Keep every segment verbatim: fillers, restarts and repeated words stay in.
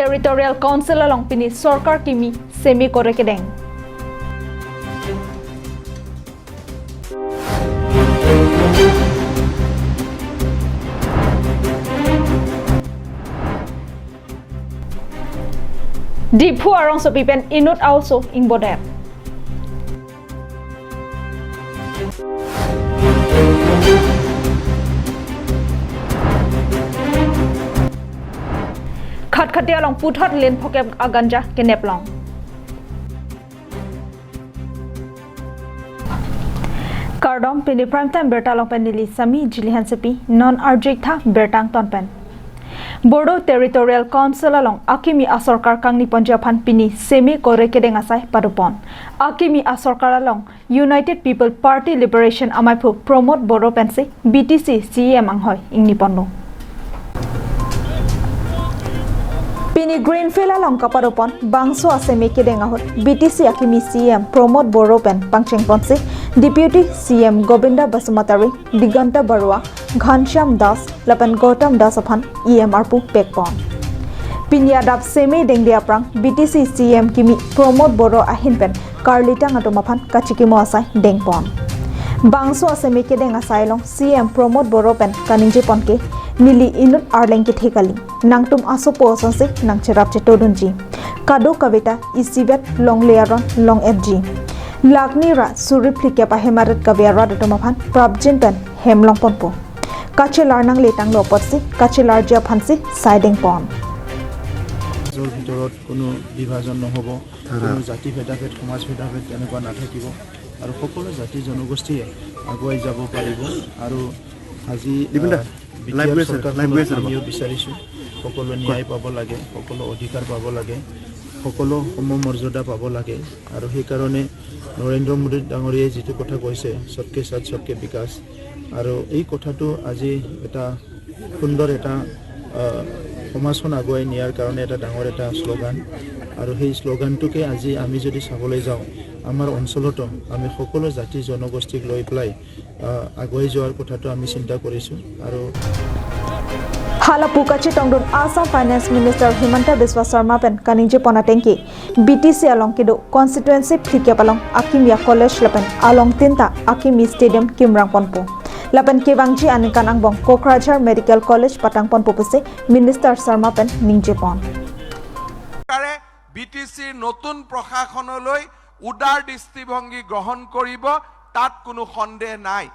Territorial Council along pini sorkar kimi seme kore kedeng. Diphu arongsopi pen inut a-oso ingbodet. Khatkhati along puthot lin phokep a-ganja kenep long. Kardom, pini Prime Time birta along pen neli Sami Jili Hansepi, non arju-ik tha birta angton pen. Bodo Territorial Council along akimi asorkar kangni ponji aphan pini seme kore kedeng asai padopon. Akimi asorkar along United People Party Liberation amaiphu Pramod Boro pensi B T C C E M anghoi ingni ponlo. Pini Greenfield along kapadopon bangso aseme kedeng ahut B T C akimi C E M Pramod Boro pen pangcheng ponsi Deputy C E M Govinda Basumatary, Diganta Barua, Ghanshyam Das lapen Gautam Das aphan E M arpu pekpon. Pini adap seme dengde aphrang B T C C E M kimi Pramod Boro ahin pen karlitang atum aphan kachikimo asai dengpon. Bangso aseme kedeng asai along C E M Pramod Boro pen kaningjepon ke, neli inut arleng kethe kali, nangtum asopo asonsi nangcherap chetodunji. Kadokaveta isibet longle aron long-etji. Lakni ra suri phlikep ahem arat kave arat atum aphan prapjin pen hem longponpo. Kachelar nangle tanglo apotsi kachelarji aphansi sai dengpon. সমাজৰ ভিতৰত কোনো বিভাজন নহ'ব, কোনো জাতি ভেদাভেদ, সমাজ ভেদাভেদ তেনেকুৱা নাথাকিব আৰু সকলো জাতি জনগোষ্ঠীয়ে আগুৱাই যাব পাৰিব। আৰু আজি, দিপেন দা, আহ, বি টি আৰ লাইভ গৈ আছে, চৰকাৰখনত লাইভ গৈ আছে ৰ'ব। আমিও বিচাৰিছোঁ সকলো ন্যায় পাব লাগে, সকলো অধিকাৰ পাব লাগে, সকলো সমমৰ্যাদা পাব লাগে। আৰু সেইকাৰণে নৰেন্দ্ৰ মোদী ডাঙৰীয়াই যিটো কথা কৈছে, সবকে সাথ সবকে বিকাশ, আৰু এই কথাটো আজি এটা সুন্দৰ এটা, আহ, সমাজখন আগুৱাই নিয়াৰ কাৰণে এটা ডাঙৰ এটা শ্লোগান। আৰু সেই শ্লোগানটোকে আজি আমি যদি চাবলৈ যাওঁ, আমাৰ অঞ্চলতো আমি সকলো জাতি জনগোষ্ঠীক লৈ পেলাই, আহ, আগুৱাই যোৱাৰ কথাটো আমি চিন্তা কৰিছোঁ। আৰু Hala pu kachetongdun Assam Finance Minister Himanta Biswa Sarma pen kaningjepon ateng ke, B T C along kedo constituency phlikep along akimi a-college lapen along tinta akimi stadium kimrang ponpo. Lapen kevangji aningkan angbong Kokrajhar Medical College patang ponpo pusi Minister Sarma pen ningjepon. চৰকাৰে B T চিৰ নতুন প্ৰশাসনলৈ উদাৰ দৃষ্টিভংগী গ্ৰহণ কৰিব, তাত কোনো সন্দেহ নাই।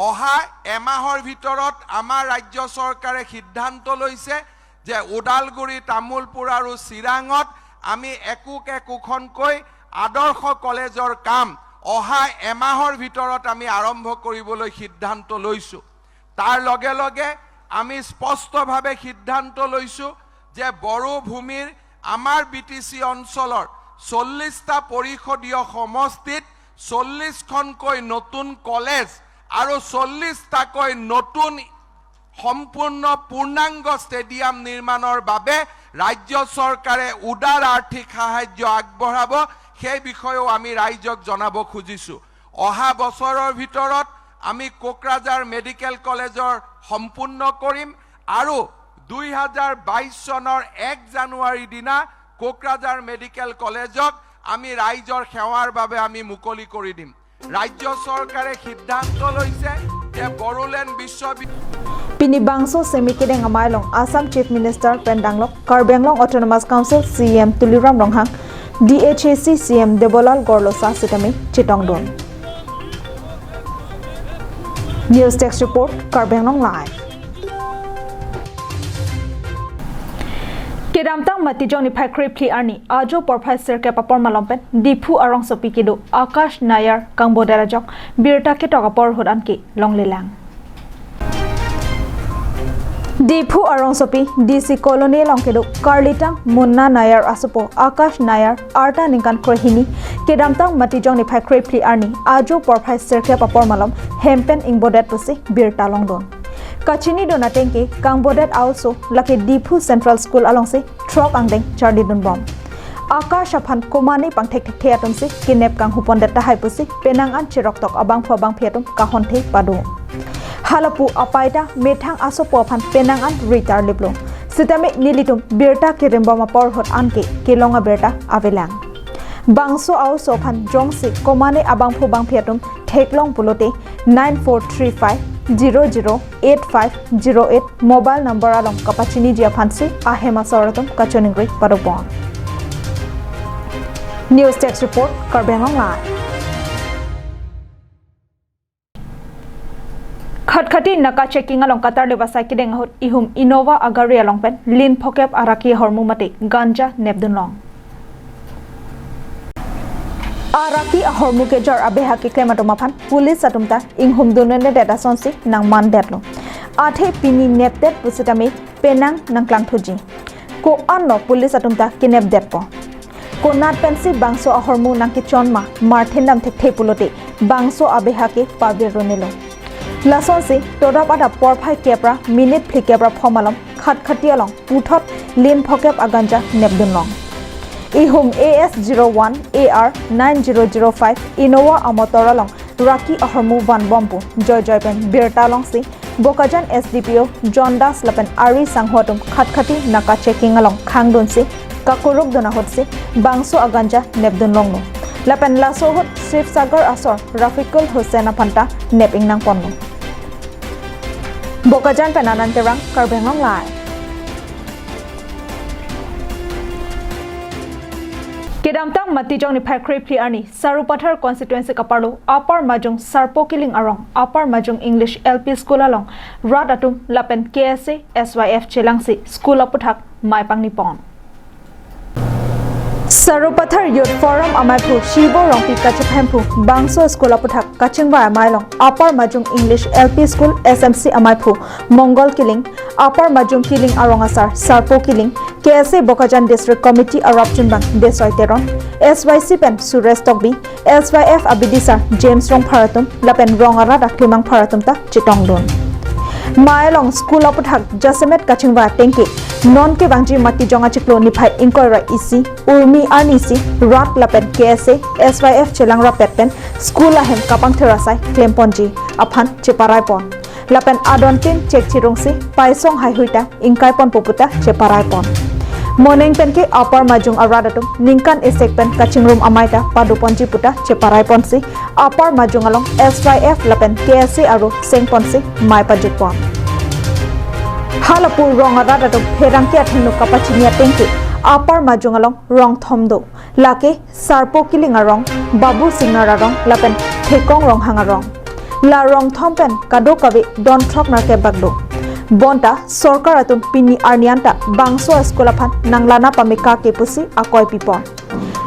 অহা এমাহৰ ভিতৰত আমাৰ ৰাজ্য চৰকাৰে সিদ্ধান্ত লৈছে যে ওদালগুৰি, তামুলপুৰ আৰু চিৰাঙত আমি একোখন একোখনকৈ আদৰ্শ কলেজৰ কাম অহা এমাহৰ ভিতৰত আমি আৰম্ভ কৰিবলৈ সিদ্ধান্ত লৈছোঁ। তাৰ লগে লগে আমি স্পষ্টভাৱে সিদ্ধান্ত লৈছোঁ যে বড়ো ভূমিৰ আমাৰ বি টি চি অঞ্চলৰ চল্লিশটা পৰিষদীয় সমষ্টিত চল্লিশখনকৈ নতুন কলেজ আৰু চল্লিশটাকৈ নতুন সম্পূৰ্ণ পূৰ্ণাংগ ষ্টেডিয়াম নিৰ্মাণৰ বাবে ৰাজ্য চৰকাৰে উদাৰ আৰ্থিক সাহায্য আগবঢ়াব, সেই বিষয়েও আমি ৰাইজক জনাব খুজিছোঁ। অহা বছৰৰ ভিতৰত আমি কোকৰাঝাৰ মেডিকেল কলেজৰ সম্পূৰ্ণ কৰিম আৰু দুই হাজাৰ বাইশ চনৰ এক জানুৱাৰীৰ দিনা কোকৰাঝাৰ মেডিকেল কলেজক আমি ৰাইজৰ সেৱাৰ বাবে আমি মুকলি কৰি দিম। ৰাজ্য চৰকাৰে সিদ্ধান্ত লৈছে যে বড়োলেণ্ড বিশ্ববিদ্যালয় Pini bangso seme kedeng amei along Assam Chief Minister pen danglok Karbi Anglong Autonomous Council C E M Tuliram Ronghang, D H A C C E M Debolal Gorlosa sitame chetongdun. News Desk Report, Karbi Anglong Live. Kedamtang Matijong niphai krephli arni ajo porphai sirkep apor malom pen Diphu arongsopi kedo Akash Nayar kangbodet ajok birta ketok apor ahut anke longlelang. Diphu arongsopi D C Colony along kedo karlitang Munna Nayar asopo Akash Nayar arta ningkan kroihini kedamtang Matijong niphai krephli arni ajo porphai sirkep apor malom hem pen ingbodet pusi birta longdun. Kachinidun ateng ke kangbodet a-oso lake Diphu Central School alongsi throk angdeng charlidunbom. Akash aphan komane pangthekthekthe atumsi kenep kanghupondet tahai pusi penang an cheroktok abangphu abangphi atum kahonthe pado. Halapu apaita methang asopo aphan penang an ritar liplo. Sitame nelitum birta kerimbom apor ahut anke kelong abirta avelang. Bangso a-oso aphan jongsi komane abangphu bangphi atum theklong pulote nine four three five zero zero eight five zero eight mobile number along kapachiniji aphansi ahem asor atum kachiningri padopon. News Desk Report, Karbi Anglong Live. Khatkhati naka checking along katarli vasai kideng ahut ihum Innova agari along pen lin phokep araki ahormu mate ganja nepdunlong. Araki ahormu kejar abeha keklem atum aphan police atum ta inghumdunnedet asonsi nangmandetlo. Athe pini nepdet pusitame penang nangklangthuji. Ko-anlo police atum ta kenepdetpo? Konat pensi bangso ahormu nangkechon ma, marthin dam thekthe pulote bangso abeha ke pavirunelo. Lasonsi todap adap porphai kep ra minute phlikep ra phom alom Khatkhati along puthot lin phokep aganja nepdunlong. Ihum A S zero one A R nine zero zero five Innova amotor along raki ahormu vanbom pu joijoi pen birta longsi Bokajan S D P O John Das lapen ari sangho atum Khatkhati naka checking along khangdunsi kakurukdun ahutsi bangso aganja nepdunlonglo. Lapen laso ahut Sibsagar asor Rafiqul Hussain aphan ta nep-ingnangponlo. Bokajan pen Anand Terang, Karbi Anglong Live. Kedamtang Matijong niphai krephli arni Sarupathar constituency kaparlo Upper Majung Sarpo Kiling arong, Upper Majung English L P School along rat atum lapen K S A, S Y F chelangsi school aputhak mei pangnipon. Sarupathar Youth Forum amaiphu Shibo Rongpi kachepahemphu bangso school aputhak kachingvai amei along Upper Majung English L P School S M C amaiphu Mongol Kiling, Upper Majung Kiling arong asar Sarpo Kiling, K S A Bokajan District Committee arap chunbang Desoi Teron, S Y C pen Suresh Tokbi, S Y F abidisar James Rongphar atum lapen rong arat aklimangphar atum ta chetongdun. Mei along school aputhak jasemet kachingvai atengke non kevangji Matijong achiklo niphai ingkoi ra isi urmi arnisi rat lapen K S A, S Y F chelang rapet pen school ahem kapangthir asai klemponji aphan cheparaipon. Lapen adontin chek chirungsi paisong haihui ta ingkaiponpo puta cheparaipon. Moning penke Upper Majung arat atum ningkan esek pen kachingrum amei ta padoponji puta cheparaiponsi Upper Majung along S Y F lapen K S A aro sengponsi mei pajutpon. Halapu rong arat atum pherangke athengno kapachini atengke Upper Majung along rong thom do. Lake Sarpo Kiling arong, Babu Singnar arong, lapen Thekong Ronghang arong. La rong thom pen kadokave don throk nerkep bak do. Bonta sorkar atum pini arni anta bangso school aphan nanglanap ameka ke pusi akoi pipon.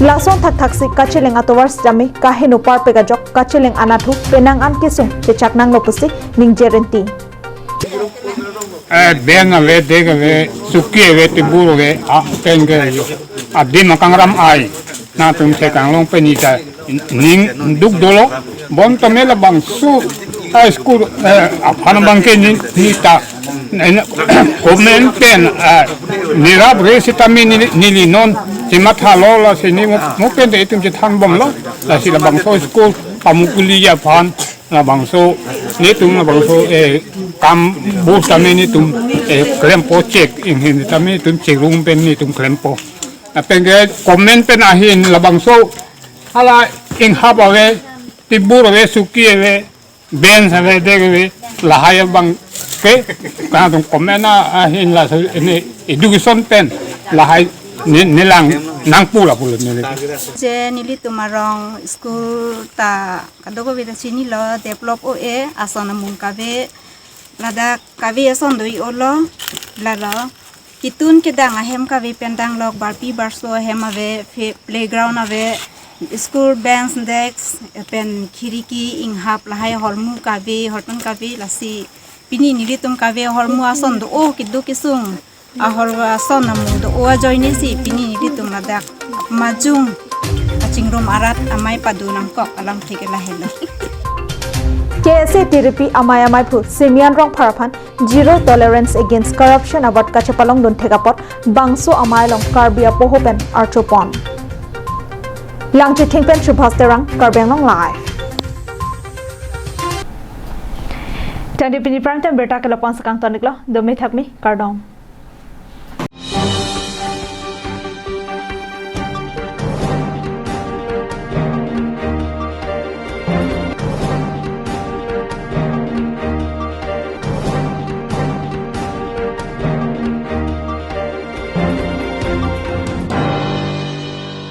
Lason thakthaksi kacheleng atovar sitame kaheno parpek ajok kacheleng anatthu penang an kesung chechaknanglo pusi ningje renti. Eh, ben ave, dek ave, suki ave, tibur ave, ah, pen ke adim akangram ai. Nangtum theklong pen neta ning duk dolo, bonta me labangso, ah, school, eh, aphan abangke ni, neta, eh, comment pen, ah, nerapre sitame neli, neli non chematha lo, lasi ne mo, mo pen te itum chethanbomlo, lasi labangso school pamukuli aphan, labangso, netum labangso, eh, kam bus tame netum, eh, klempo chek, inghin tame netum chek rung pen netum klempo. Lapen ke comment pen ahin labangso, hala inghap ave, tibur ave, suki ave, bench ave, dek ave, lahai abangke, kangtung comment ahin laso ne education pen, lahai ne, nelang nangpu lapu le neli. Je nelitum arong school ta kadokave ta chinilo, develop o-e, ason amung kave, ladak kave ason do-i-olo, lalo. Kitun kedang ahem kave pen danglok, barpi barso ahem ave, phe-, playground ave, school bench, desk, pen khiriki, inghap, lahai ahormu kave, hortun kave, lasi pini nelitum kave ahormu ason do-o, keduk kesung. Ahormu ason amu do-o ajoinesi pini nelitum ladak Majung kachingrum arat amei padu nangkok alam thik lahelo. K S A T D P amei amaiphu Simeon Rongphar aphan Zero Tolerance Against Corruption award kachepalongdun thek apot bangso amei along Karbi apoho pen archopon. Langchithing pen Subhas Terang, Karbi Anglong Live. Tangte pini prime time birta ke lapu-an si kangton-iklo, dome thakmi, kardom.